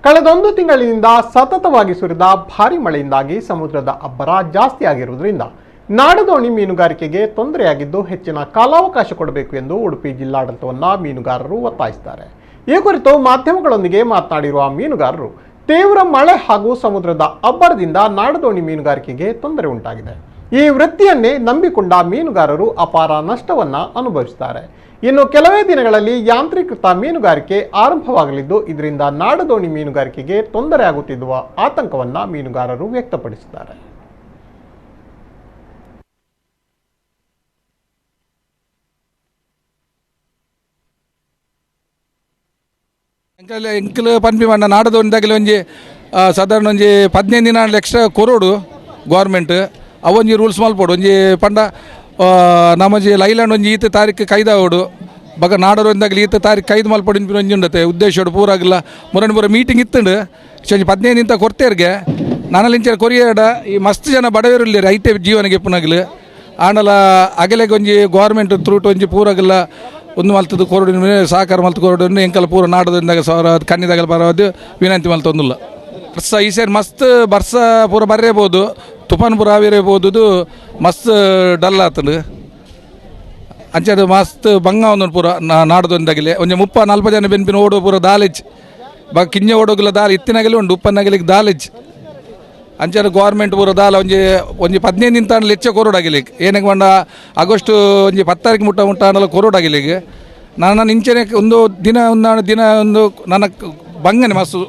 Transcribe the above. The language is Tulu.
ಕಳೆದೊಂದು ತಿಂಗಳಿನಿಂದ ಸತತವಾಗಿ ಸುರಿದ ಭಾರಿ ಮಳೆಯಿಂದಾಗಿ ಸಮುದ್ರದ ಅಬ್ಬರ ಜಾಸ್ತಿಯಾಗಿರುವುದರಿಂದ ನಾಡದೋಣಿ ಮೀನುಗಾರಿಕೆಗೆ ತೊಂದರೆಯಾಗಿದ್ದು, ಹೆಚ್ಚಿನ ಕಾಲಾವಕಾಶ ಕೊಡಬೇಕು ಎಂದು ಉಡುಪಿ ಜಿಲ್ಲಾಡಳಿತವನ್ನು ಮೀನುಗಾರರು ಒತ್ತಾಯಿಸಿದ್ದಾರೆ. ಈ ಕುರಿತು ಮಾಧ್ಯಮಗಳೊಂದಿಗೆ ಮಾತನಾಡಿರುವ ಮೀನುಗಾರರು, ತೀವ್ರ ಮಳೆ ಹಾಗೂ ಸಮುದ್ರದ ಅಬ್ಬರದಿಂದ ನಾಡದೋಣಿ ಮೀನುಗಾರಿಕೆಗೆ ತೊಂದರೆ ಉಂಟಾಗಿದೆ. ಈ ವೃತ್ತಿಯನ್ನೇ ನಂಬಿಕೊಂಡ ಮೀನುಗಾರರು ಅಪಾರ ನಷ್ಟವನ್ನು ಅನುಭವಿಸುತ್ತಾರೆ. ಇನ್ನು ಕೆಲವೇ ದಿನಗಳಲ್ಲಿ ಯಾಂತ್ರೀಕೃತ ಮೀನುಗಾರಿಕೆ ಆರಂಭವಾಗಲಿದ್ದು, ಇದರಿಂದ ನಾಡದೋಣಿ ಮೀನುಗಾರಿಕೆಗೆ ತೊಂದರೆಯಾಗುತ್ತಿರುವ ಆತಂಕವನ್ನು ಮೀನುಗಾರರು ವ್ಯಕ್ತಪಡಿಸಿದ್ದಾರೆ. ಎಂಕಲ್ ಪನ್ಪಿ ಮಣ್ಣ ನಾಡದೋಣಿದಾಗಲಿ ಒಂಜಿ ಸಾಧಾರಣ ಒಂಜಿ 15 ದಿನ ಎಕ್ಸ್ಟ್ರಾ ಕೊರೋಡು ಗೌರ್ಮೆಂಟ್ ಅವೊಂಜಿ ರೂಲ್ಸ್ ಮಲ್ಪೊಡು. ಒಂಜಿ ಪಂಡ ನಮ್ಮೊಂಜಿ ಲೈಲ್ಯಾಂಡ್ ಒಂಜಿ ಈತ ತಾರೀಕು ಕೈದಾವೋಡು, ಬಗ ನಾಡೋಂದಾಗಲಿ ಈತ ತಾರೀಕು ಕೈದು ಮಲ್ಪೊಡು ಇನ್ಪಿನ ಒಂಜಿ ಉಂಡತೆ ಉದ್ದೇಶೋಡು ಪೂರಾಗಲ್ಲ ಮುರನ್ ಪೂರ ಮೀಟಿಂಗ್ ಇತ್ತುಂಡು. ಒಂಜಿ 15 ದಿನ ಕೊರ್ತೇರ್ಗೆ ನಾನಲ್ಲಿಂಚ ಕೊರಿಯಡ ಈ ಮಸ್ತ್ ಜನ ಬಡವರು ಐತೆ ಜೀವನಗೆ ಎಪ್ಪುನಾಗಲು ಆಂಡಲ ಅಗಲೆಗೆ ಒಂಜಿ ಗೌರ್ಮೆಂಟ್ ತ್ರೂಟ್ ಒಂಜಿ ಪೂರಾಗಲ್ಲ ಒಂದು ಮಲ್ತದ್ದು ಕೊರಡು ಸಹಕಾರ ಮಲ್ತು ಕೊರಡು ಎಂಕಲ ಪೂರ ನಾಡದಿಂದಾಗ ಸಾವಿರ ಕನ್ನಿದಾಗಲ ಬರೋದು ವಿನಂತಿ ಮಲ್ತೊಂದಿಲ್ಲ. ಬರ್ಸ ಈ ಸೇರಿ ಮಸ್ತ್ ಬರ್ಸ ಪೂರ ಬರಬಹುದು, ತುಫಾನ್ ಪೂರ ಆವಿರಬಹುದು, ಮಸ್ತ್ ಡಲ್ ಆತಂಡು. ಅಂಚೆ ಮಸ್ತ್ ಬಂಗ ಒಂದೊಂದು ಪೂರ ನಾಡದೊಂದಾಗಲಿ ಒಂಜಿ 30-40 ಜನ ಬೆನ್ಪಿನ ಓಡುವ ಪೂರ ದಾಲೆಜ್ ಬ ಕಿಂಜ ಓಡೋಗಿಲ್ಲ ದಾಲ್ ಇತ್ತಿನಾಗಲಿ ಉಂಡು ಉಪ್ಪನಾಗಲಿಕ್ಕೆ ದಾಲೆಜ್. ಅಂಚೆ ಗೌರ್ಮೆಂಟ್ ಪೂರ ದಾಲ ಒಂಜಿ ಒಂಜಿ 15 ದಿನ ತಾಂಡ ಲೆಚ್ಚ ಕೊರೋಡಾಗಿಲಿ ಏನಕ್ಕೆ ಪಂಡ ಆಗಸ್ಟ್ ಒಂಜಿ 10 ತಾರೀಕು ಮುಟ್ಟ ಮುಟ್ಟ ಆಂಡಲ ಕೊರೋಡಾಗಿಲಿಗೆ ನಾನು ಇಂಚನೆ ಒಂದು ದಿನ ಒಂದು ದಿನ ಒಂದು ನನ್ನ ಬಂಗನೆ ಮಸ್ತು.